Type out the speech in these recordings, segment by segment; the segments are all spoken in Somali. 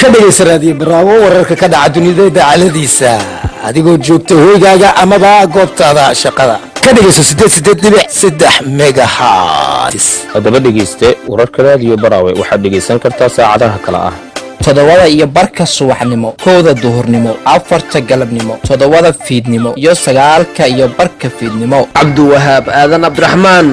Ka dhegaysa Raadiyo Baraawo wararka ka dhaca dunida dacaladiisa adigoo joogta hoygaaga amaba goobtaada shaqada. Ka dhegayso 88.3 megahertz. Haddaba dhegayste, wararka Raadiyo Baraawe waxaad dhegaysan kartaa saacadaha kale ah: 7:30 subaxnimo, 1da duhurnimo, 4ta galabnimo, 7da fiidnimo iyo 9:30 fiidnimo. Cabdiwahaab Aadan Cabdiraxmaan,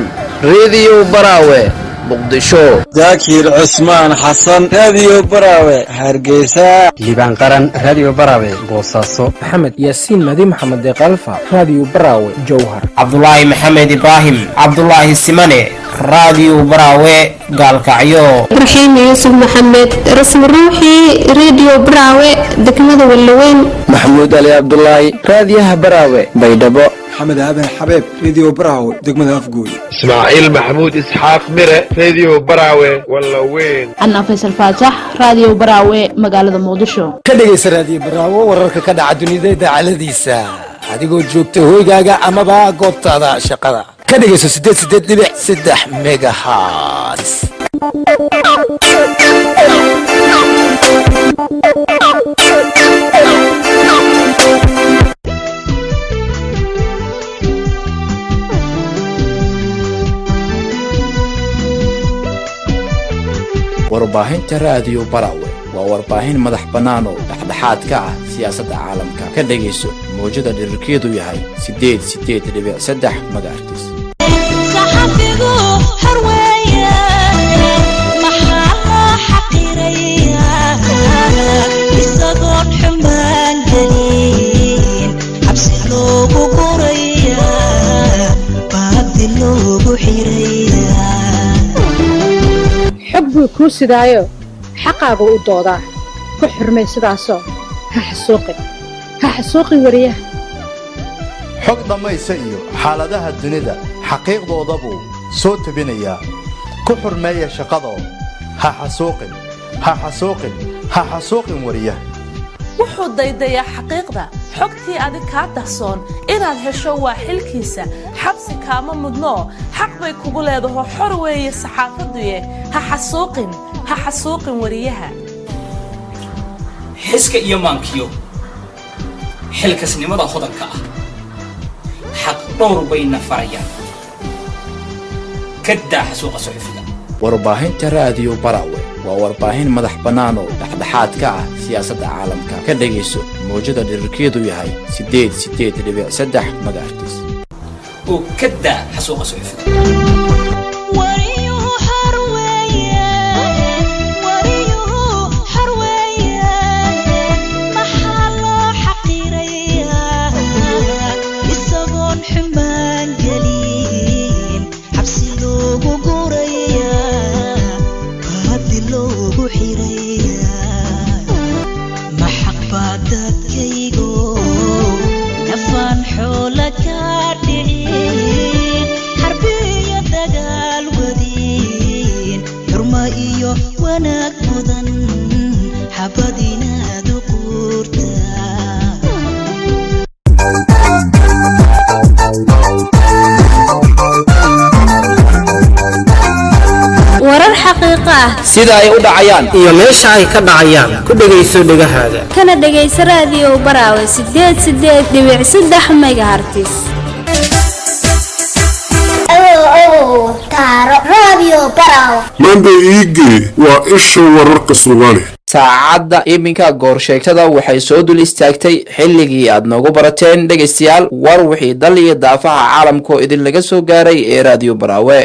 Rediyo Baraawe, Muqdisho. Zaakir Cusmaan Xasan, Raadiyo Baraawe, Hargeysa. Liibaan Qaran, Raadiyo Baraawe, Boosaaso. Maxamed Yaasiin Madi, Maxamed Deeqalfa, Raadiyo Baraawe, Jowhar. Cabdulaahi Maxamed Ibraahim, Cabdulaahi Simane, Raadiyo Baraawe, Gaalkacyo. Raxiim Yuusuf Maxamed, Rasmi Ruuxi, Rediyo Baraawe, degmada Walaweyn. Maxamuud Ali Cabdulaahi, Raadiyaha Baraawe, Baydhabo. Maxamed Aadan Xabeeb, Rediyo Baraawe, degmada Afgooy. Ismaaciil Maxamuud Isxaaq Mire, Rediyo Baraawe, Wallaweyn. Anna Faysal Faatax, Raadiyo Baraawe, magaalada Muqdisho. Ka dhegaysa Raadiyo Baraawo wararka ka dhaca dunida dacaladiisa adigoo joogta hoygaaga amaba goobtaada shaqada. Ka dhegayso 88.3 megahertz. Warbaahinta Raadiyo Baraawe waa warbaahin madax bannaan oo dhexdhexaad ka ah siyaasadda caalamka. Ka dhegayso mawjada dherarkeedu yahay 88.3 megahertz. Saxafigu xor weeye, maxaa loo xaqirayaa isagoon xumaan gelin? Xabsi loogu gurayaa, baadi loogu xirayaa. Xog buu kuu sidaayo, xaqaagu u doodaa. Ku xurmay sidaasoo ha xasuuqin, ha xasuuqin weriyaha. Xog dhammaysa iyo xaaladaha dunida xaqiiqdoodabuu soo tebinayaa. Ku xurmeeya shaqadoo ha xasuuqin, ha xasuuqin, ha xasuuqin wariyaha. Wuxuu daydayaa xaqiiqda. Xogtii adig kaa dahsoon inaad hesho waa xilkiisa. Xabsi kaama mudnoo, xaq bay kugu leedaho. Xor weeye saxaafaduye, ha xasuuqin, ha xasuuqin wariyaha. Xiska iyo maankiyo xilkasnimada hodanka ah xaq dhowr bayna farayaan. Ka daa xasuuqa suxufiga. Warbaahinta Raadiyo Baraawe waa warbaahin madax bannaan oo dhexdhexaad ka ah siyaasadda caalamka. Ka dhegayso mawjada dherarkeedu yahay 88.3 megahertz. Oo ka daa xasuuqa suxufiga. Wariyuhu xor weeye, wariyuhu xor weeye, maxaa loo xaqirayaa isagoon xumaan gelin? Xabsi loogu gurayaa, baadi loogu xirayaa. Ma xaq baa dadkaygo nafaan xoola kaa dhicin, xarbiyo dagaal wadin, xurmo iyo wanaag mudan, xabad inaad u quurtaa? Warar xaqiiqo ah sida ay u dhacayaan iyo meesha ay ka dhacayaan ku dhegayso dhegahaaga. Kana dhegaysa Raadiyo Baraawe 88.3 megahertz. Maanta iigee waa isha wararka Soomaaliya. Saacadda iminka goorsheegtada waxay soo dul istaagtay xilligii aad noogu barateen, dhegaystayaal, war wixii dal iyo daafaha caalamkoo idin laga soo gaaray ee Raadiyo Baraawe.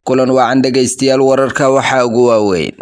Kulan wacan dhegaystayaal, wararka waxaa ugu waaweyn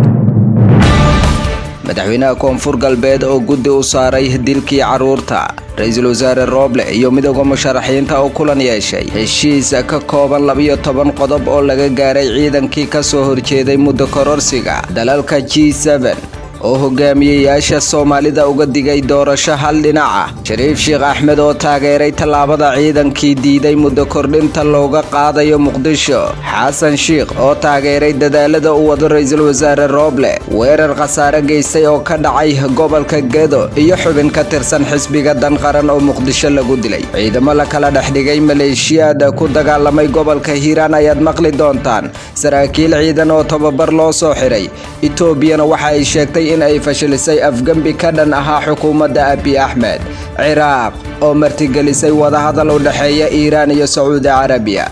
madaxweynaha Koonfur Galbeed oo guddi u saaray dilkii carruurta, ra-iisul wasaare Rooble iyo midowda musharaxiinta oo kulan yeeshay, heshiis ka kooban 12 qodob oo laga gaaray ciidankii ka soo horjeeday muddo kororsiga, dalalka G7 oo hogaamiyeyaasha Soomaalida uga digay doorasho hal dhinac ah, Shariif Sheekh Axmed oo taageeray tallaabada ciidankii diiday muddo kordhinta looga qaadayo Muqdisho, Xasan Sheikh oo taageeray dadaalada u wado ra-iisul wasaare Rooble, weerar khasaare geystay oo ka dhacay gobolka Gedo iyo xubin ka tirsan xisbiga Dan Qaran oo Muqdisho lagu dilay, ciidamo la kala dhexdhigay maleeshiyaad ku dagaalamay gobolka Hiiraan ayaad maqli doontaan, saraakiil ciidan oo tababar loo soo xiray. Etoobiyana waxa ay sheegtay in ay fashilisay afgembi ka dhan ahaa xukuumadda Abiy Axmed, Ciraaq oo martigelisay wadahadal u dhexeeya Iiraan iyo Sacuudi Carabiya.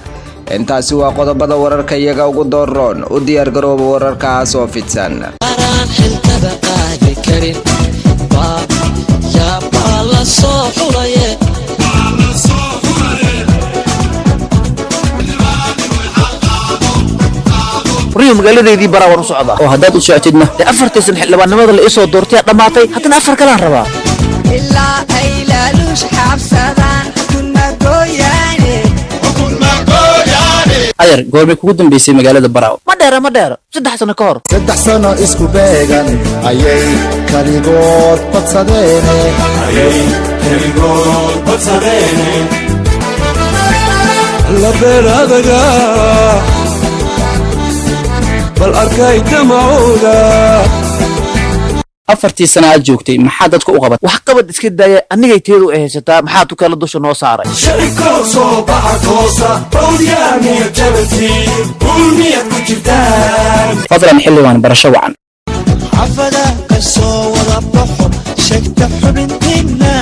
Intaasi waa qodobada wararka iyaga ugu dooroon. U diyaargarooba wararkaas oo fidsan. Xilkaba qaadi karin yaabaa la soo xulaye. Warriyo, magaaladeydii baraa waan u socdaa. Oo haddaad u socotidna? Dee afartaysan xildhibaannimada la isoo doortay dhammaatay, haddana afar kalaan rabaa. Ilaa ay laaluush xabsadaan xukun magooyaane. Adeer, goormay kugu dambeysay magaalada Baraaw? Ma dheera, ma dheero, 3 sano ka hor. 3 sano isku beegan ayay kaligood badsadeene. Labeen adaga bal arkay damacooda. Afartii sana aad joogtay maxaa dadka u qabat? Wax qabad iska daaya, anigay teedu ay haysataa. Maxaa tukala dusha noo saaray? Shicibkoo soo baxa toosa bawdyaamiyo jabatiin ulmiyad ku jirtaan. Fadlan xildhibaan, barasho wacan. Xafada ka soo wada baxo, sheegta xubintiina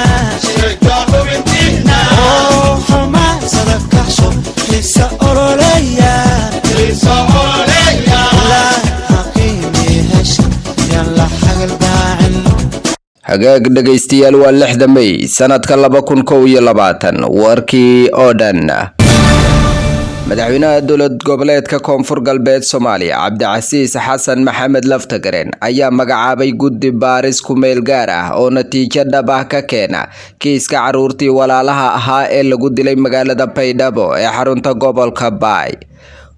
oo xumaasada kaxsho xiisa ololeya ilaa xaqiimi hesha yaan la xagaldaacin. Hagaag dhegaystayaal, waa 6da May sanadka 2021. Warkii oo dhan. Madaxweynaha dowlad goboleedka Koonfur Galbeed Soomaaliya, Cabdicasiis Xasan Maxamed Laftagaren, ayaa magacaabay guddi baaris ku meel gaar ah oo natiijo dhab ah ka keena kiiska caruurtii walaalaha ahaa ee lagu dilay magaalada Baydhabo ee xarunta gobolka Baay.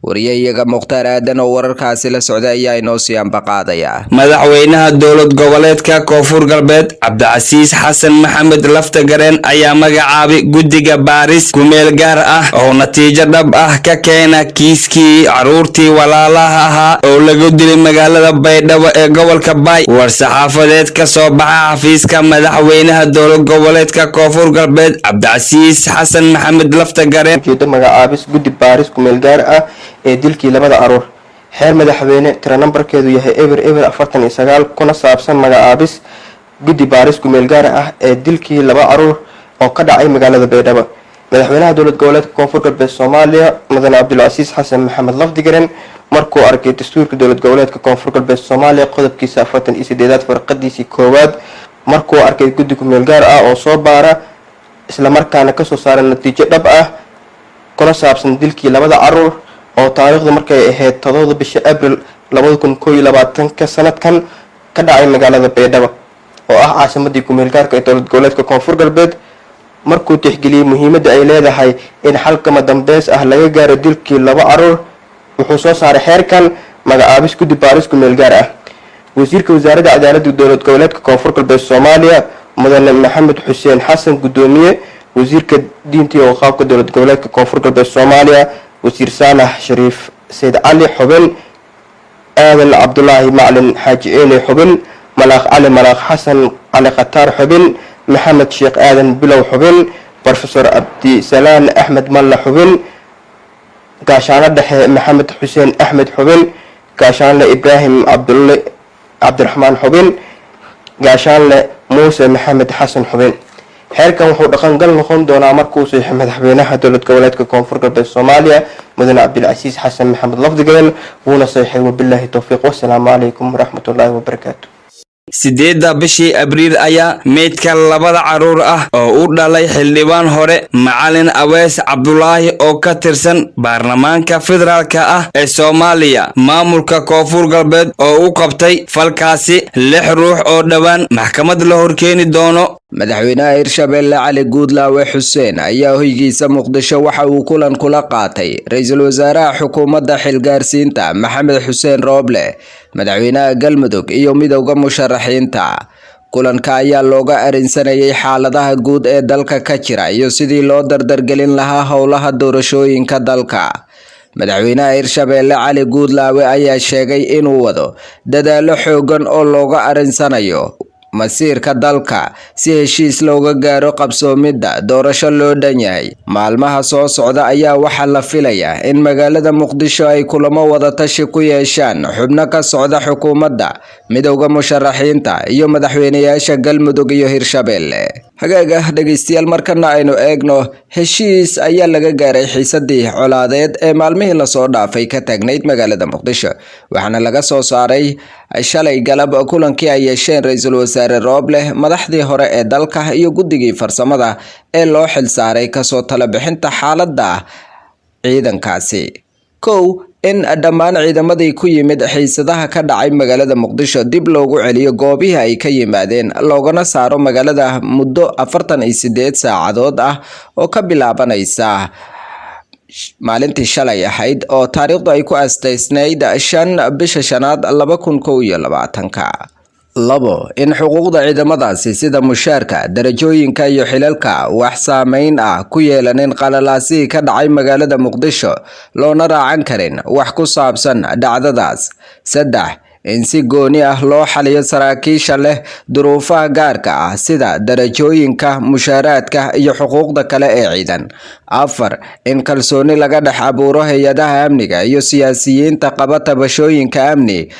Wariyahayaga Mukhtaar Aadan oo wararkaasi la socda ayaa inoo sii ambaqaadaya. Madaxweynaha dowlad goboleedka Koonfur Galbeed, Cabdicasiis Xasan Maxamed Laftagareen, ayaa magacaabay guddiga baaris kumeel gaar ah oo natiijo dhab ah ka keena kiiskii caruurtii walaalaha ahaa oo lagu dilay magaalada Baydhabo ee gobolka Baay. War-saxaafadeed ka soo baxa xafiiska madaxweynaha dowlad goboleedka Koonfur Galbeed, Cabdicasiis Xasan Maxamed Laftagareen, ujeedo magacaabis guddi baaris kumeel gaar ah ee dilkii labada caruur. Xeer madaxweyne tira nambarkeedu yahay 0049, kuna saabsan magacaabis guddi baaris kumeel gaar ah ee dilkii laba caruur oo ka dhacay magaalada Baydhabo. Madaxweynaha dowlad goboleedka Koonfur Galbeed Soomaaliya, mudane Cabdulcasiis Xasan Maxamed Lafdigaren, markuu arkay dastuurka dowlad goboleedka Koonfur Galbeed Soomaaliya qodobkiisa 48aad farqadiisii koowaad, markuu arkay guddi kumeel gaar ah oo soo baara islamarkaana kasoo saara natiijo dhab ah kuna saabsan dilkii labada caruur oo taariikhdu markay ahayd 7da bisha Abril 2021ka sanadkan ka dhacay magaalada Baydhabo oo ah caasimadii kumeel gaarka ee dowlad goboleedka Koonfur Galbeed, markuu tixgeliyey muhiimadda ay leedahay in xalkama dambeys ah laga gaaro dilkii laba caruur, wuxuu soo saaray xeerkan magacaabis guddi baaris kumeel gaar ah. Wasiirka wasaaradda cadaaladda dowlad goboleedka Koonfur Galbeed Soomaaliya, mudane Maxamed Xuseen Xasan gudoomiye, wasiirka diinta iyo awqaafka dowlad goboleedka Koonfur Galbeed Soomaaliya, wasiir Saalax Shariif Sayd Cali xubin, Aadan Cabdulaahi Macalin Xaaji Eene xubin, Malaaq Cali Malaaq Xasan Cali Khataar xubin, Maxamed Sheekh Aadan Bilow xubin, Brofesor Cabdisalaan Axmed Malle xubin, gaashaano dhexe Maxamed Xuseen Axmed xubin, gaashaanle Ibraahim Cabdulle Cabdiraxmaan xubin, gaashaanle Muuse Maxamed Xasan xubin. Xeerkan wuxuu dhaqangal noqon doonaa markuu saxiixo madaxweynaha dowlad goboleedka Koonfur Galbeed Soomaaliya, mudane Cabdilcasiis Xasan Maxamed Lafdigeen, wuuna saxiixay. Wabilaahi towfiiq, wasalaamu calaykum waraxmatullaahi wabarakaatu. 8-da bishii Abriil ayaa meydka labada carruur ah oo u dhalay xildhibaan hore Macalin Awees Cabdulaahi oo ka tirsan baarlamaanka federaalka ah ee Soomaaliya maamulka Koonfur Galbeed oo u qabtay falkaasi 6 ruux oo dhowaan maxkamad la horkeeni doono. Madaxweynaha Hirshabelle Cali Guudlaawe Xuseen ayaa hoygiisa Muqdisho waxa uu kulan kula qaatay ra-iisul wasaaraha xukuumadda xilgaarsiinta Maxamed Xuseen Rooble, madaxweynaha Galmudug iyo midowda musharaxiinta. Kulanka ayaa looga arinsanayay xaaladaha guud ee dalka ka jira iyo sidii loo dardargelin lahaa howlaha doorashooyinka dalka. Madaxweynaha Hirshabelle Cali Guudlaawe ayaa sheegay inuu wado dadaallo xooggan oo looga arinsanayo masiirka dalka si heshiis looga gaaro qabsoomidda doorasho loo dhan yahay. Maalmaha soo socda ayaa waxaa la filayaa in magaalada Muqdisho ay kulamo wadatashi ku yeeshaan xubno ka socda xukuumadda, midowda musharaxiinta iyo madaxweynayaasha Galmudug iyo Hirshabelle. Hagaaga dhegeystayaal, markana aynu eegno heshiis ayaa laga gaaray xiisadii colaadeed ee maalmihii lasoo dhaafay ka taagnayd magaalada Muqdisho, waxaana laga soo saaray shalay galab kulankii ay yeesheen ra-iisul wasaare Rooble, madaxdii hore ee dalka iyo guddigii farsamada ee loo xilsaaray kasoo talabixinta xaaladda ciidankaasi. 1, in dhammaan ciidamadii ku yimid xiisadaha ka dhacay magaalada Muqdisho dib loogu celiyo goobihii ay ka yimaadeen, loogana saaro magaalada muddo 48 saacadood ah oo ka bilaabanaysa maalintii shalay ahayd oo taariikhdu ay ku astaysnayd 5 bisha shanaad 2021-ka. 2, in xuquuqda ciidamadaasi sida mushaarka, darajooyinka iyo xilalka wax saameyn ah ku yeelanin qalalaasihii ka dhacay magaalada Muqdisho, loona raacan karin wax ku saabsan dhacdadaas. 3, in si gooni ah loo xaliyo saraakiisha leh duruufaha gaarka ah sida darajooyinka, mushaaraadka iyo xuquuqda kale ee ciidan. 4, in kalsooni laga dhex abuuro hay-adaha amniga iyo siyaasiyiinta qaba tabashooyinka amni.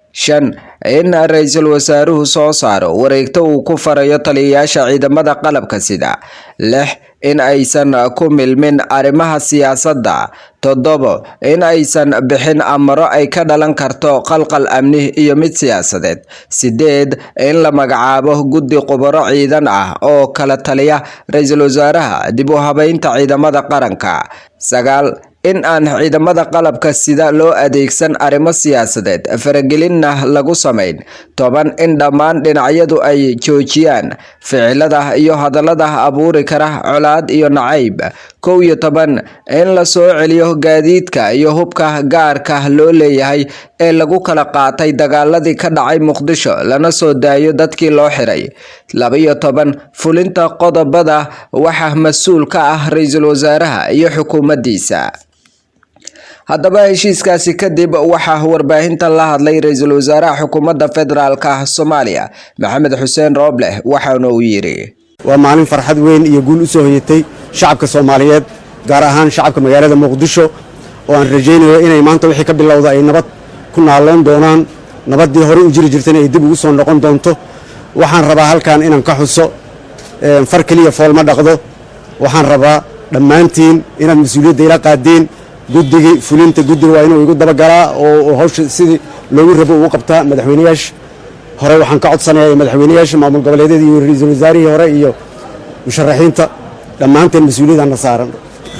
5, in ra-iisul wasaaruhu soo saaro wareegto uu ku farayo taliyayaasha ciidamada qalabka sida. 6, in aysan ku milmin arrimaha siyaasadda. 7, in aysan bixin amaro ay ka dhalan karto qalqal amni iyo mid siyaasadeed. 8, in la magacaabo guddi khubaro ciidan ah oo kala taliya ra-iisul wasaaraha dib u habeynta ciidamada qaranka. 9, in aan ciidamada qalabka sida loo adeegsan arrimo siyaasadeed, faragelinna lagu samayn. 10, in dhammaan dhinacyadu ay joojiyaan ficilada iyo hadallada abuuri kara colaad iyo nacayb. 11, in la soo celiyo gaadiidka iyo hubka gaarka loo leeyahay ee lagu kala qaatay dagaaladii ka dhacay Muqdisho, lana soo daayo dadkii loo xiray. 12, fulinta qodobada waxaa mas-uul ka ah ra-iisul wasaaraha iyo xukuumaddiisa. Haddaba heshiiskaasi kadib waxaa warbaahinta la hadlay ra-iisul wasaaraha xukuumadda federaalka Soomaaliya Maxamed Xuseen Rooble, waxaana uu yidhi: Waa maalin farxad weyn iyo guul u soo hoyatay shacabka Soomaaliyeed, gaar ahaan shacabka magaalada Muqdisho, oo aan rajaynayo inay maanta wixii ka bilowda ay nabad ku naaloon doonaan, nabaddii hore u jiri jirtayna ay dib ugu soo noqon doonto. Waxaan rabaa halkan inaan ka xuso, far keliya fool ma dhaqdo. Waxaan rabaa dhammaantiin inaad mas-uuliyadda ila qaadiin. Guddigii fulinta, guddiga waa inuu igu dabagalaa oo hawsha sidii loogu rabo ugu qabtaa. Madaxweyneyaasha hore waxaan ka codsanayaa, madaxweyneyaasha maamul goboleedyada iyo ra-iisul wasaarihii hore iyo musharaxiinta, dhammaanteen mas-uuliyadana saaran.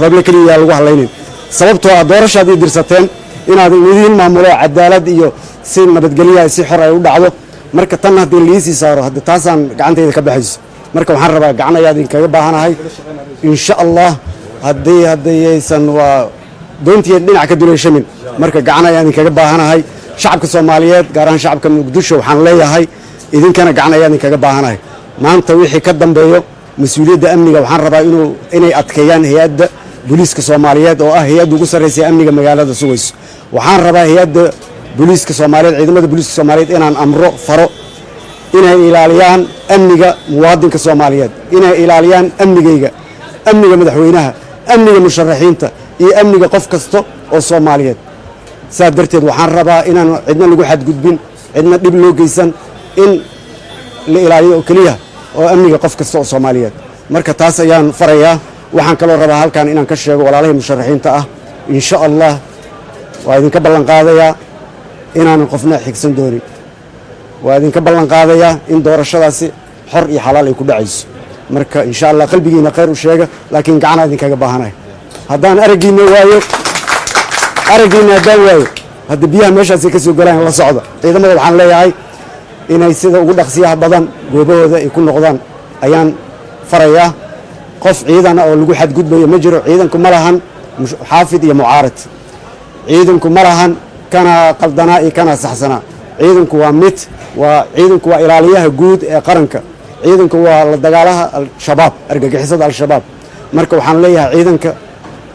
Rooble keliya yaa lagu hadlaynin, sababtoo ah doorashaad ii dirsateen inaad idiin maamulo cadaalad iyo si nabadgelya, si xor ay u dhacdo. Marka tan haddii liisii saaro, hadda taasaan gacantayda ka baxayso. Marka waxaan rabaa gacan ayaa idinkaga baahanahay, insha Allah. Haddii haddayaysan waa doontiiya dhinac ka duleyshamin. Marka gacan ayaan idinkaga baahanahay, shacabka Soomaaliyeed, gaar ahaan shacabka Muqdisho. Waxaan leeyahay idinkana gacan ayaan idinkaga baahanahay. Maanta wixii ka dambeeyo mas-uuliyadda amniga waxaan rabaa inay adkeeyaan hay-adda booliiska Soomaaliyeed, oo ah hay-adda ugu sarraysa ee amniga magaalada sugayso. Waxaan rabaa hay-adda booliiska Soomaaliyeed, ciidamada booliiska Soomaaliyeed, inaan amro, faro inay ilaaliyaan amniga muwaadinka Soomaaliyeed, inay ilaaliyaan amnigayga, amniga madaxweynaha, amniga musharaxiinta iyo amniga qof kasta oo Soomaaliyeed. Saas darteed waxaan rabaa inaan cidna lagu xadgudbin, cidna dhib loo geysan, in la ilaaliyo oo keliya oo amniga qof kasta oo Soomaaliyeed. Marka taas ayaan farayaa. Waxaan kaloo rabaa halkan inaan ka sheego walaalahii musharaxiinta ah, insha Allah waa idinka ballan qaadayaa inaanan qofna xigsan doonin. Waa idinka ballan qaadayaa in doorashadaasi xor iyo xalaal ay ku dhacayso. Marka insha Allah qalbigiina khayr u sheega, laakiin gacanaa idinkaga baahanay. Haddaan araggiina waayo, araggiina haddaan waayo, hadda biyaha meeshaasay ka soo galaan, la socda. Ciidamada waxaan leeyahay inay sida ugu dhaqsiyaha badan goobahooda ay ku noqdaan ayaan farayaa. Qof ciidana oo lagu xadgudbayo ma jiro. Ciidanku ma lahan xaafid iyo mucaarad, ciidanku ma lahan kana qaldanaa iyo kana saxsanaa. Ciidanku waa mid, waa ciidanku, waa ilaaliyaha guud ee qaranka. Ciidanku waa la dagaalaha Al-Shabaab, argagixisada Al-Shabaab. Marka waxaan leeyahay ciidanka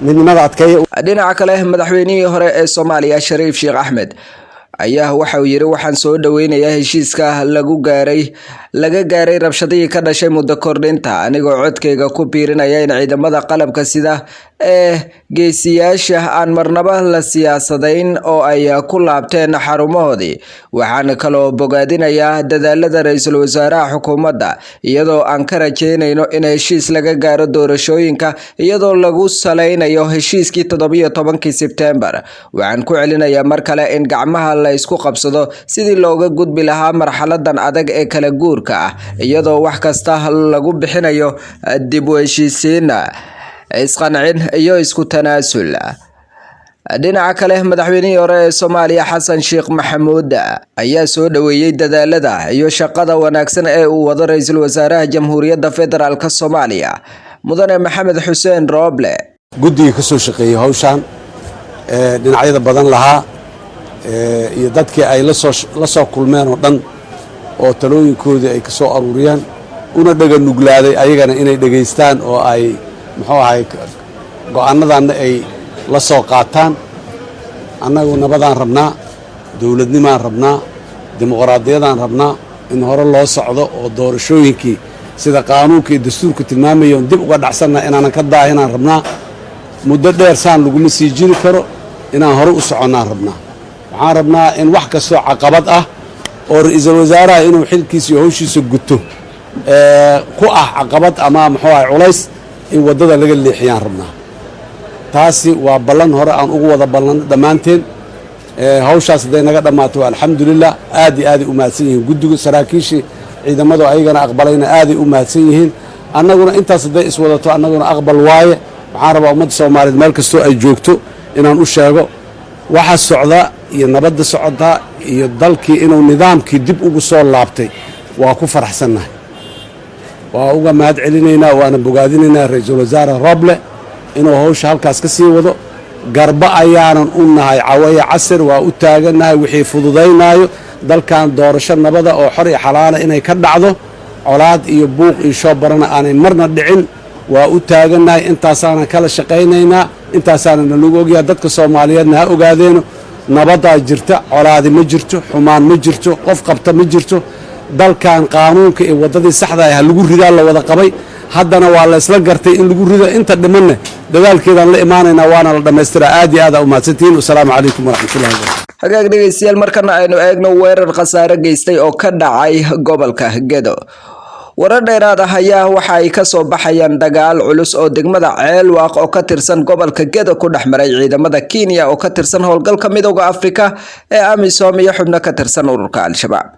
midnimada adkeeya. Dhinaca kale, madaxweynihii hore ee Soomaaliya Shariif Sheekh Axmed ayaa waxa uu yidhi: "Waxaan soo dhoweynayaa heshiiska lagu gaaray laga gaaray rabshadihii ka dhashay muddo kordhinta, anigoo codkayga ku biirinaya in ciidamada qalabka sida ee geesiyaasha aan marnaba la siyaasadayn oo ay ku laabteen xarumahoodii. Waxaan kaloo bogaadinayaa dadaalada ra-iisul wasaaraha xukuumadda, iyadoo aan ka rajeynayno in heshiis laga gaaro doorashooyinka, iyadoo lagu saleynayo heshiiskii 17-kii Sebtembar. Waxaan ku celinayaa mar kale in gacmaha la isku qabsado sidii looga gudbi lahaa marxaladan adag ee kala guurka ah, iyadoo wax kasta lagu bixinayo dib u heshiisiin, isqancin iyo isku tanaasul." Dhinaca kale, madaxweynihii hore ee Soomaaliya Xasan Sheekh Maxamuud ayaa soo dhoweeyey dadaalada iyo shaqada wanaagsan ee uu wado ra-iisul wasaaraha Jamhuuriyadda Federaalk Soomaaliya, Mudane Maxamed Xuseen Rooble. Guddiga ka soo shaqeeyey hawshaan ee dhinacyada badan lahaa iyo dadkii ay lasoo la soo kulmeen oo dhan oo talooyinkoodii ay ka soo aruuriyeen, una dhega nuglaaday ayagana inay dhegaystaan oo ay muxuu ahay go'aanadanna ay la soo qaataan. Annagu nabadaan rabnaa, dowladnimaan rabnaa, dimuqraadiyadaan rabnaa, in hore loo socdo oo doorashooyinkii sida qaanuunka iyo dastuurku tilmaamaya oon dib uga dhacsanna inaanan ka daahinaan rabnaa. Muddo dheer saan laguma sii jiri karo, inaan hore u soconnaan rabnaa. Waxaan rabnaa in wax kastoo caqabad ah oo ra-iisul wasaaraha inuu xilkiisa iyo hawshiisa guto ku ah caqabad ama muxuu ahay culays, in waddada laga leexiyaan rabnaa. Taasi waa ballan hore aan ugu wada ballanno dhammaanteen. Hawshaas hadday naga dhammaato waa alxamdulilah. Aad iyo aaday u mahadsan yihiin guddigu, saraakiishii ciidamadu ayagana aqbalayna aaday u mahadsan yihiin. Annaguna intaas hadday iswadato, annaguna aqbal waaye. Waxaan rabaa ummadda Soomaaliyeed meel kastoo ay joogto inaan u sheego waxa socda iyo nabadda socotaa iyo dalkii inuu nidaamkii dib ugu soo laabtay. Waa ku faraxsannahay, waa uga mahad celinaynaa, waana bogaadinaynaa ra-iisul wasaare Roble inuu hawsha halkaas ka sii wado. Garba ayaanan u nahay, cawaya casir waa u taagannahay wixii fududaynaayo dalkan doorasho nabada oo xor iyo xalaala inay ka dhacdo, colaad iyo buuq iyo shoobarana aanay marna dhicin. Waa u taagannahay, intaasaanan kala shaqaynaynaa, intaasaana nalagu ogyahay. Dadka Soomaaliyeedna ha ogaadeeno nabaddaa jirta, colaadi ma jirto, xumaan ma jirto, qof qabta ma jirto. Dalkan qaanuunka iyo waddadii saxda ah lagu ridaa la wada qabay, haddana waa la isla gartay in lagu rido. Inta dhimanne dadaalkeedaan la imaanaynaa, waana la dhammaystiraa. Aad iyo aad aa u mahadsantihiin. Wasalaamu calaykum waraxmatullahi wabarakatu. Hagaag dhegeystayaal, markana aynu eegno weerar khasaare geystay oo ka dhacay gobolka Gedo. Warar dheeraad ah ayaa waxa ay kasoo baxayaan dagaal culus oo degmada Ceelwaaq oo ka tirsan gobolka Gedo ku dhex maray ciidamada Kenya oo ka tirsan howlgalka Midowda Afrika ee AMISOM iyo xubno ka tirsan ururka Al-Shabaab.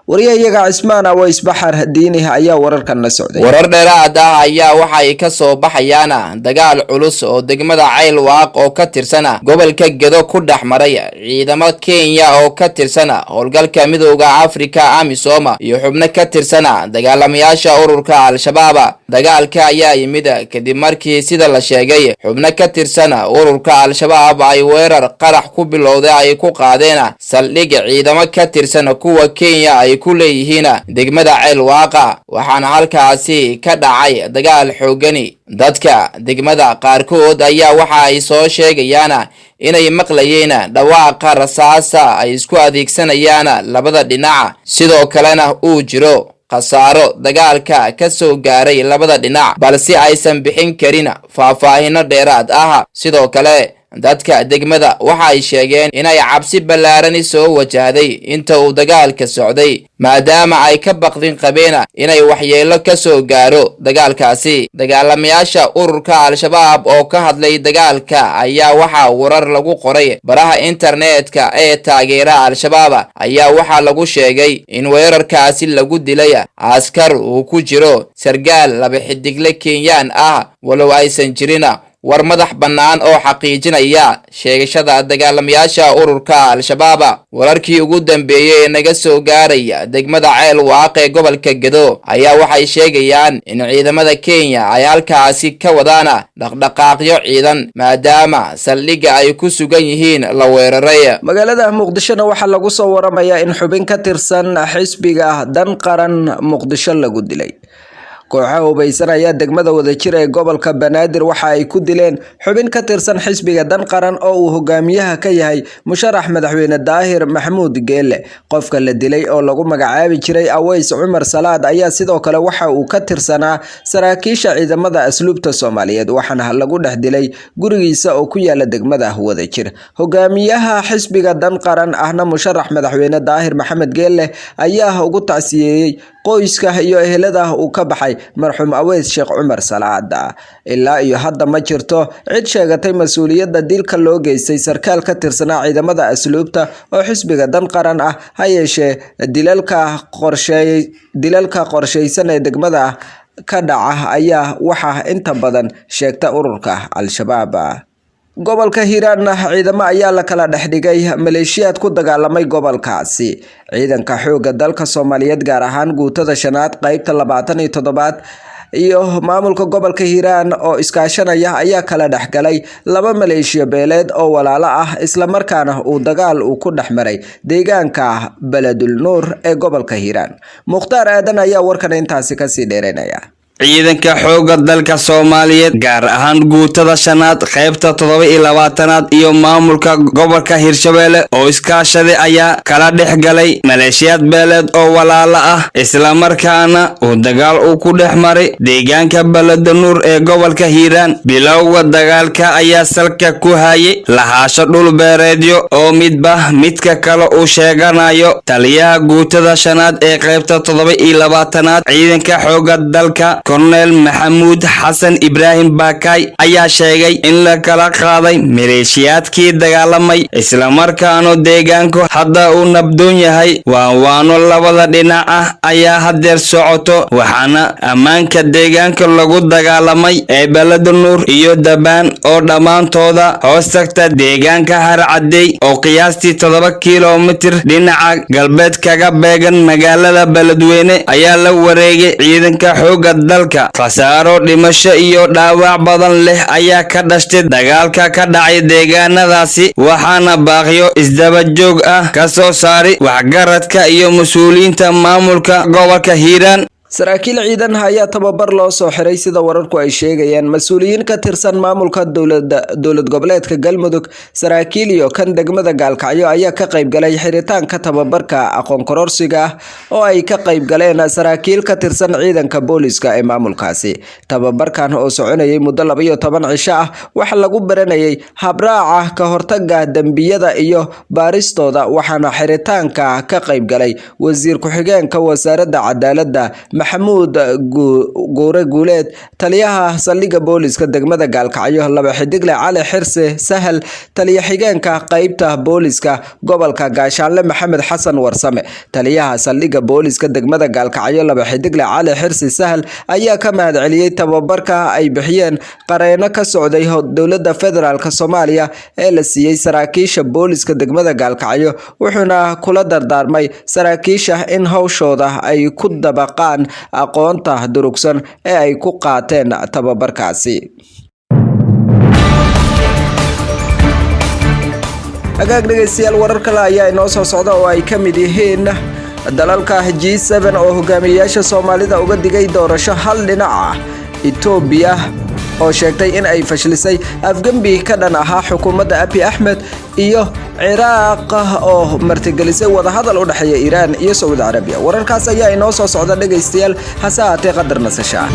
Wariyahayaga Cismaan Aways Baxar Diini ayaa wararkan la socday. Warar dheeraad ah ayaa waxay ka soo baxayaan dagaal culus oo degmada Ceylwaaq oo ka tirsan gobolka Gedo ku dhex maray ciidamo Kenya oo ka tirsan howlgalka Midowda Afrika AMISOM iyo xubno ka tirsan dagaalamayaasha ururka Al-Shabaab. Dagaalka ayaa yimid kadib markii, sida la sheegay, xubno ka tirsan ururka Al-Shabaab ay weerar qarax ku bilowday ay ku qaadeen saldhig ciidamo ka tirsan kuwa Kenya ay ku leeyihiin degmada Ceelwaaqa, waxaana halkaasi ka dhacay dagaal xoogani. Dadka degmada qaarkood ayaa waxa ay soo sheegayaan inay maqlayeen dhawaaqa rasaasa ay isku adeegsanayaan labada dhinac, sidoo kalena uu jiro khasaaro dagaalka ka soo gaaray labada dhinac, balse aysan bixin karin faahfaahino dheeraad ah. Sidoo kale Dadka degmada waxa ay sheegeen inay cabsi ballaarani soo wajahday inta uu dagaalka socday, maadaama ay ka baqdin qabeen inay waxyeello ka soo gaaro dagaalkaasi. Dagaalamayaasha ururka Al-Shabaab oo ka hadlay dagaalka ayaa waxaa warar lagu qoray baraha internetka ee taageera Al-Shabaab ayaa waxaa lagu sheegay in weerarkaasi lagu dilay askar uu ku jiro sargaal laba xidigle Kenyaan ah, walow aysan jirin war madax bannaan oo xaqiijinaya sheegashada dagaalamayaasha ururka Al-Shabaab. Wararkii ugu dambeeyey ee naga soo gaaraya degmada Ceel Waaq ee gobolka Gedo ayaa waxay sheegayaan in ciidamada Kenya ay halkaasi ka wadaan dhaqdhaqaaqyo ciidan, maadaama saldhigga ay ku sugan yihiin la weeraray. Magaalada Muqdishona waxaa lagu soo waramayaa in xubin ka tirsan xisbiga Dan Qaran Muqdisho lagu dilay. Kooxaha hubeysan ayaa degmada Wadajir ee gobolka Banaadir waxa ay ku dileen xubin ka tirsan xisbiga Dan Qaran oo uu hogaamiyaha ka yahay musharax madaxweyne Daahir Maxamuud Geele. Qofka la dilay oo lagu magacaabi jiray Aweys Cumar Salaad ayaa sidoo kale waxa uu ka tirsanaa saraakiisha ciidamada asluubta Soomaaliyeed, waxaana lagu dhex dilay gurigiisa oo ku yaala degmada Wadajir. Hogaamiyaha xisbiga Dan Qaran ahna musharax madaxweyne Daahir Maxamed Geele ayaa ugu tacsiyeeyay qoyska iyo ehelada uu ka baxay marxuum Aweys Sheekh Cumar Salaad. Ilaa iyo hadda ma jirto cid sheegatay mas-uuliyadda dilka loo geystay sarkaal ka tirsanaa ciidamada asluubta oo xisbiga Dan Qaran ah. Ha yeeshee, dilalka qorsheysan ee degmada ka dhaca ayaa waxaa inta badan sheegta ururka Al-Shabaab. Gobolka Hiiraanna ciidamo ayaa la kala dhexdhigay maleeshiyaad ku dagaalamay gobolkaasi. Ciidanka xoogga dalka Soomaaliyeed, gaar ahaan guutada shanaad qeybta 27aad iyo maamulka gobolka Hiiraan oo iskaashanaya, ayaa kala dhexgalay laba maleeshiyo beeleed oo walaalo ah, islamarkaana uu dagaal uu ku dhex maray deegaanka Beledul Nuur ee gobolka Hiiraan. Mukhtaar Aadan ayaa warkan intaasi kasii dheeranaya. Ciidanka xoogga dalka Soomaaliyeed, gaar ahaan guutada shanaad qaybta 27aad iyo maamulka gobolka Hirshabelle oo iskaashaday ayaa kala dhex galay maleeshiyaad beeleed oo walaalo ah, islamarkaana uu dagaal uu ku dhex maray deegaanka Beleda Nuur ee gobolka Hiiraan. Bilowga dagaalka ayaa salka ku hayay lahaasho dhul beereedyo oo midba midka kale uu sheeganayo. Taliyaha guutada shanaad ee qaybta 27aad ciidanka xoogga dalka, Korneel Maxamuud Xasan Ibraahim Baakaay, ayaa sheegay in la kala qaaday maleeshiyaadkii dagaalamay, islamarkaana deegaanku hadda uu nabdoon yahay. Waanwaano labada dhinac ah ayaa haddeer socoto, waxaana ammaanka deegaanka lagu dagaalamay ee Beleda Nuur iyo Dabaan oo dhammaantooda hoos tagta deegaanka Harcadey oo qiyaastii 7 kilomitir dhinaca galbeed kaga beegan magaalada Beledweyne ayaa la wareegay ciidanka xoogga dalka. Khasaaro dhimasho iyo dhaawac badan leh ayaa ka dhashtay dagaalka ka dhacay deegaanadaasi, waxaana baaqyo isdaba joog ah ka soo saaray waxgaradka iyo mas-uuliyiinta maamulka gobolka Hiiraan. Saraakiil ciidan ayaa tababar loo soo xiray. Sida wararku ay sheegayaan, mas-uuliyiin ka tirsan maamulka dowlad goboleedka Galmudug, saraakiil iyo kan degmada Gaalkacyo ayaa ka qaybgalay xiritaanka tababarka aqoon kororsiga ah oo ay ka qaybgaleen saraakiil ka tirsan ciidanka booliska ee maamulkaasi. Tababarkan oo soconayay muddo 12 cisho ah waxaa lagu baranayay habraaca ka hortaga dembiyada iyo baaristooda, waxaana xiritaanka ka qaybgalay wasiir ku-xigeenka wasaaradda cadaaladda Maxamuud Guure Guuleed, taliyaha saldhigga booliska degmada Gaalkacyo laba xidigle Cali Xirse Sahal, taliya xigeenka qeybta booliska gobolka Gaashaanle Maxamed Xasan Warsame. Taliyaha saldhigga booliska degmada Gaalkacyo laba xidigle Cali Xirse Sahal ayaa ka mahadceliyey tababarka ay bixiyeen qareeno ka socday dowladda federaalk Soomaaliya ee la siiyey saraakiisha booliska degmada Gaalkacyo, wuxuuna kula dardaarmay saraakiisha in howshooda ay ku dabaqaan aqoonta durugsan ee ay ku qaateen tababarkaasi. Hagaag dhegeystayaal, warar kale ayaa inoo soo socda oo ay ka mid yihiin dalalka G7 oo hogaamiyeyaasha Soomaalida uga digay doorasho hal dhinac ah, Itoobiya oo sheegtay in ay fashlisay afgembi ka dhan ahaa xukuumadda Abiy Axmed, iyo Ciraaq oo martigelisay wadahadal u dhexeeya Iiraan iyo Sacuudi Carabiya. Wararkaas ayaa inoo soo socda dhegaystayaal, hase haatee qadar nasasha.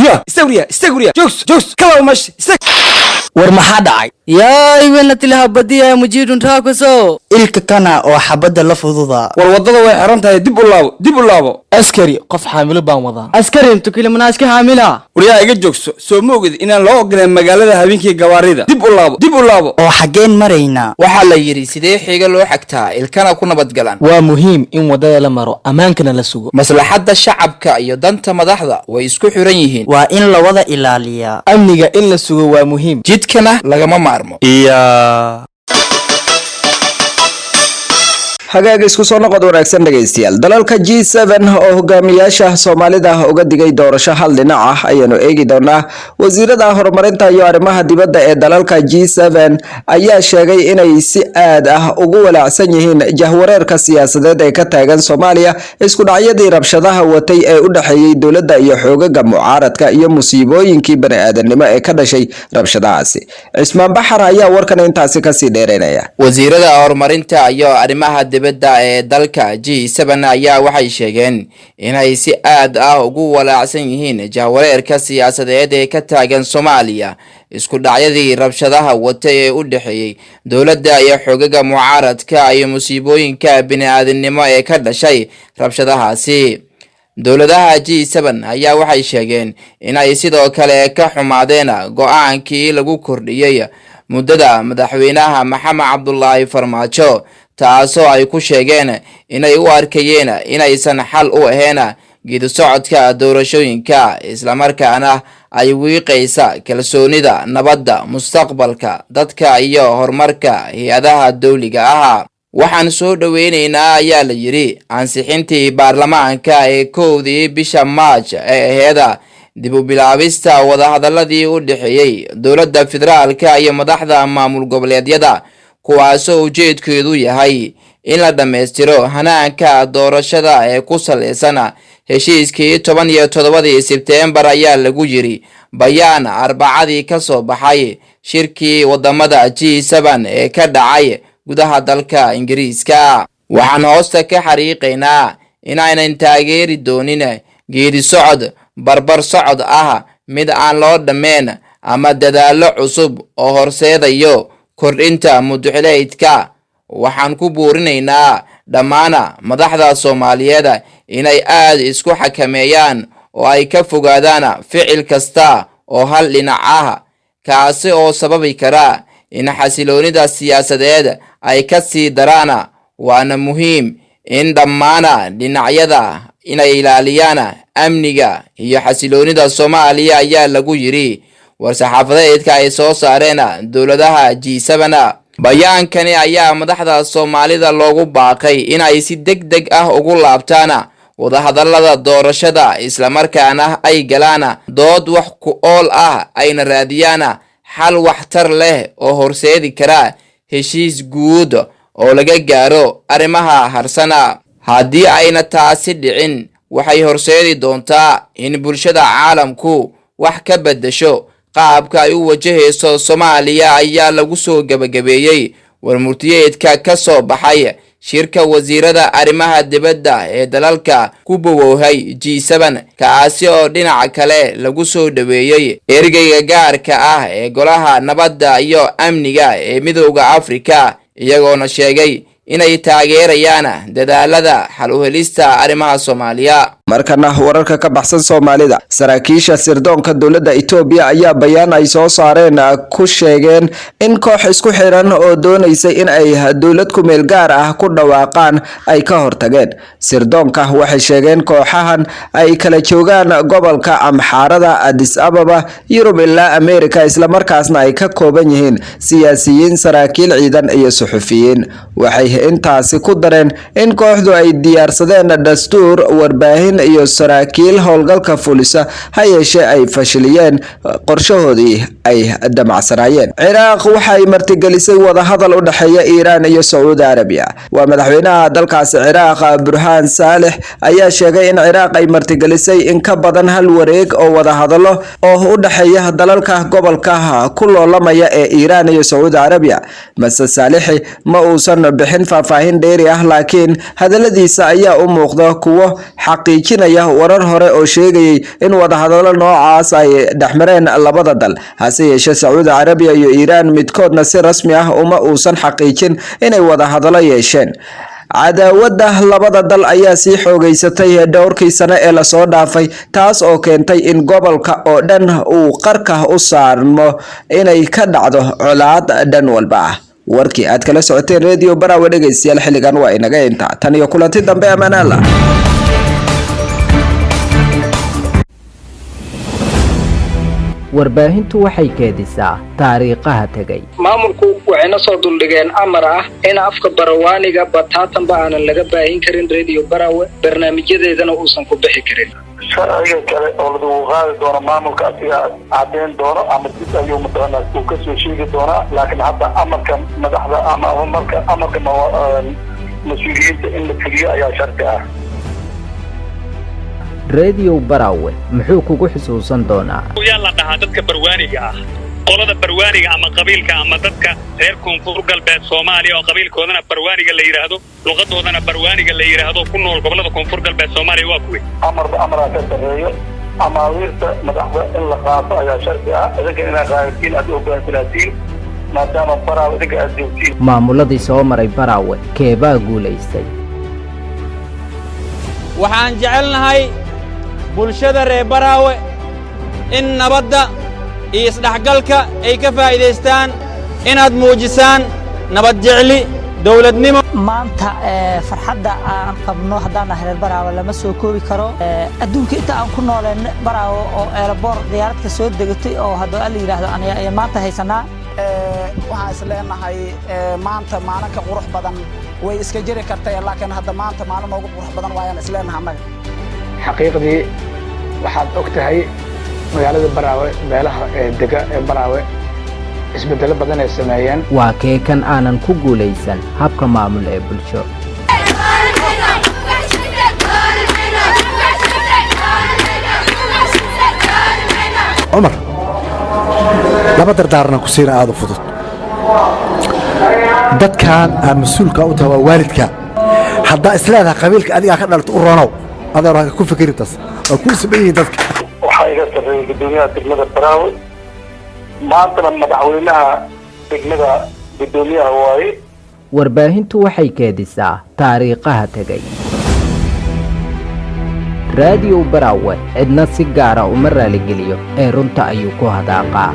Ya. Istag, istag, wariya, joogso, joogso, kalaw meesha, istag. War maxaa dhacay? Yaa iwenatilaha badiya mujiidhuntaakaso ilka kana oo xabadda la fududa. War waddada way xiran tahay, dib u laabo, dib u laabo. Askari, qof xaamilo baan wadaa. Askari intukilimanaaska xaamila. Waryaa, iga joogso. Soo ma ogid inaan loo ogoleen magaalada habeenkii gawaarida? Dib u laabo, dib u laabo. Oo xaggeen maraynaa? Waxaa la yidhi, sidee xiga loo xagtaa ilkana ku nabadgalaan? Waa muhiim in waddada la maro, ammaankana la sugo. Maslaxadda shacabka iyo danta madaxda way isku xiran yihiin. Waa in la wada ilaaliyaa. Amniga in la sugo waa muhiim. Jidkana lagama maarmo. Iya. Hagaag, isku soo noqod wanaagsan dhegaystayaal. Dalalka G7 oo hogaamiyaasha Soomaalida uga digay doorasho hal dhinac ah ayaanu eegi doonaa. Wasiirada horumarinta iyo arrimaha dibadda ee dalalka G7 ayaa sheegay inay si aad ah ugu walaacsan yihiin jahwareerka siyaasadeed ee ka taagan Soomaaliya, isku dhacyadii rabshadaha watay ee u dhexeeyey dowladda iyo xoogaga mucaaradka, iyo musiibooyinkii bani-aadamnimo ee ka dhashay rabshadahaasi. Cismaan Baxar ayaa warkan intaasi kasii dheereynaya. Wasiirada horumarinta iyo arrimaha dibadda ee dalka G7 ayaa waxay sheegeen inay si aad ah ugu walaacsan yihiin jahwareerka siyaasadeed ee ka taagan Soomaaliya, isku dhacyadii rabshadaha watay ee u dhexeeyey dowladda iyo xogaga mucaaradka, iyo musiibooyinka bini-aadamnimo ee ka dhashay rabshadahaasi. Dowladaha G7 ayaa waxay sheegeen inay sidoo kale ka xumaadeen go-aankii lagu kordhiyey muddada madaxweynaha Maxamed Cabdulaahi Farmaajo, taasoo ay ku sheegeen inay u arkayeen inaysan xal u ahayn geedi socodka doorashooyinka, islamarkaana ay wiiqaysa kalsoonida, nabadda, mustaqbalka dadka iyo horumarka hay-adaha dowliga ah. Waxaan soo dhoweyneynaa, ayaa la yidhi, ansixintii baarlamaanka ee 1dii bisha Maaj ee aheeda dib u bilaabista wadahadaladii u dhexeeyey dowladda federaalka iyo madaxda maamul goboleedyada, kuwaasoo ujeedkeedu yahay in la dhammaystiro hanaanka doorashada ee ku saleysan heshiiskii 17dii Sebteembar, ayaa lagu yiri bayaan Arbacadii ka soo baxay shirkii wadamada G7 ee ka dhacay gudaha dalka Ingiriiska. Waxaan hoosta ka xariiqaynaa inaynan taageeri doonin geedi socod barbar socod ah, mid aan loo dhammayn ama dadaallo cusub oo horseedayo kordhinta muduxileydka. Waxaan ku buurinaynaa dhammaana madaxda Soomaaliyeed inay aad isku xakameeyaan oo ay ka fogaadaan ficil kasta oo hal dhinac ah, kaasi oo sababi kara in xasiloonida siyaasadeed ay ka sii daraan. Waana muhiim in dhammaana dhinacyada inay ilaaliyaan amniga iyo xasiloonida Soomaaliya, ayaa lagu yiri war-saxaafadeedka ay soo saareen dowladaha G7. Bayaankani ayaa madaxda Soomaalida loogu baaqay inay si deg deg ah ugu laabtaan wadahadalada doorashada, islamarkaana ay galaan dood wax ku ool ah, ayna raadiyaan xal waxtar leh oo horseedi kara heshiis guud oo laga gaaro arrimaha harsana. Haddii ayna taasi dhicin, waxay horseedi doontaa in bulshada caalamku wax ka beddesho qaabka ay u wajahayso Soomaaliya, ayaa lagu soo gebagabeeyey warmurtiyeedka ka soo baxay shirka wasiirada arrimaha dibadda ee dalalka ku bowowhay G7, kaasi oo dhinaca kale lagu soo dhoweeyey ergeyga gaarka ah ee Golaha Nabadda iyo Amniga ee Midowda Afrika, iyagoona sheegay inay taageerayaan dadaalada xal u helista arrimaha Soomaaliya. Markana wararka ka baxsan Soomaalida. Saraakiisha sirdoonka dowladda Itoobiya ayaa bayaan ay soo saareen ku sheegeen in koox isku xiran oo doonaysay in ay dowlad kumeel gaar ah ku dhawaaqaan ay ka hortageen. Sirdoonka waxay sheegeen kooxahan ay kala joogaan gobolka Amxaarada, Addis Ababa, Yurub ilaa Ameerika, islamarkaasna ay ka kooban yihiin siyaasiyiin, saraakiil ciidan iyo suxufiyiin. Waxay intaasi ku dareen in kooxdu ay diyaarsadeen dastuur, warbaahin iyo saraakiil howlgalka fulisa, ha yeeshee ay fashiliyeen qorshahoodii ay damacsanaayeen. Ciraaq waxay martigelisay wadahadal u dhexeeya Iiraan iyo Sacuudi Arabiya. Waa madaxweynaha dalkaasi Ciraaq, Burhaan Saalix, ayaa sheegay in Ciraaq ay martigelisay in ka badan hal wareeg oo wadahadalo oo u dhexeeya dalalka gobolka ku loolamaya ee Iiraan iyo Sacuudi Arabiya. Mase Saalixi ma uusan bixin faahfaahin dheeri ah, laakiin hadaladiisa ayaa u muuqda kuwo xaqiijin Xaqiijinaya warar hore oo sheegayay in wadahadallo noocaas ay dhexmareen labada dal. Hase yeeshee, Sacuudi Carabiya iyo Iiraan midkoodna si rasmi ah uma uusan xaqiijin inay wadahadallo yeesheen. Cadaawadda labada dal ayaa sii xoogeysatay dhowrkii sano ee lasoo dhaafay, taas oo keentay in gobolka oo dhan uu qarka u saarmo inay ka dhacdo colaad dhan walba ah. Warkii aad kala socoteen Radio Baraawe, dhegeystayaal, xilligan waa inaga inta. Tan iyo kulanti dambe, amaanaala. Warbaahintu waxay keedisaa taariikhaha tegay. Maamulku waxayna soo duldhigeen amar ah in afka Barawaaniga bataatanba aanan laga baahin karin Radio Baraawe, barnaamijyadeedana uusan ku bixi karin. Sharciga kale oo lagu qaadi doono maamulka asiga caddeyn doono ama dib ayuu mataqaanaa uu kasoo sheegi doonaa, laakiin hadda amarka madaxda ama amarka mas-uuliyiinta in la fuliyo ayaa sharci ah. Radio Baraawe muxuu kugu xusuusan doonaa? Yaa la dhahaa dadka Barwaaniga ah, qolada Barwaaniga ama qabiilka ama dadka reer Koonfur Galbeed Soomaaliya oo qabiilkoodana Barwaaniga la yidhaahdo, luqadoodana Barwaaniga la yidhaahdo, ku nool gobollada Koonfur Galbeed Soomaaliya, waa kuwe? Amarba amaraa ka sarreeyo. Amaawiirta madaxda in la qaato ayaa sharci ah. Idinka inaad qaadatiin, aad hoggaansanaatiin, maadaama Baraawe idinka aad joogtiin. Maamuladii soo maray Baraawe keebaa guulaystay? Waxaan jecelnahay bulshada reer Baraawe in nabadda iyo isdhexgalka ay ka faa'iidaystaan, inaad muujisaan nabad jecli, dowladnimo. Maanta farxadda aan qabno haddaan nahay reer Baraawe lama soo koobi karo. Adduunka inta aan ku nooleen, Baraawe oo airport diyaaradka soo degatay oo haddoo alla yidhaahdo ayaa maanta haysanaa. Waxaan is leenahay maanta maalin ka qurux badan way iska jiri kartay, laakiin hadda maanta maalin noogu qurux badan waayaan is leenahay annaga. Xaqiiqdii waxaad og tahay magaalada Baraawe, beelaha ee dega ee Baraawe isbeddelo badan ay sameeyeen. Waa kee kan aanan ku guulaysan habka maamul ee bulsho? Cumar, laba dardaarna ku siina aada u fudud. Dadkan aad mas-uulka u tahay waa waalidka. Haddaa isleedaha qabiilka adigaa ka dhalata u ronow, adeer ha ku fikirin taas, waa kuu siman yihiin dadka. Waxaa iga sarreeyay guddoomiyaha degmada Baraawe, maantana madaxweynaha degmada guddoomiyaha waaye. Warbaahintu waxay keedisaa taariikhaha tegay. Raadiyo Baraawe cidna si gaara uma raaligeliyo ee runta ayuu ku hadaaqaa.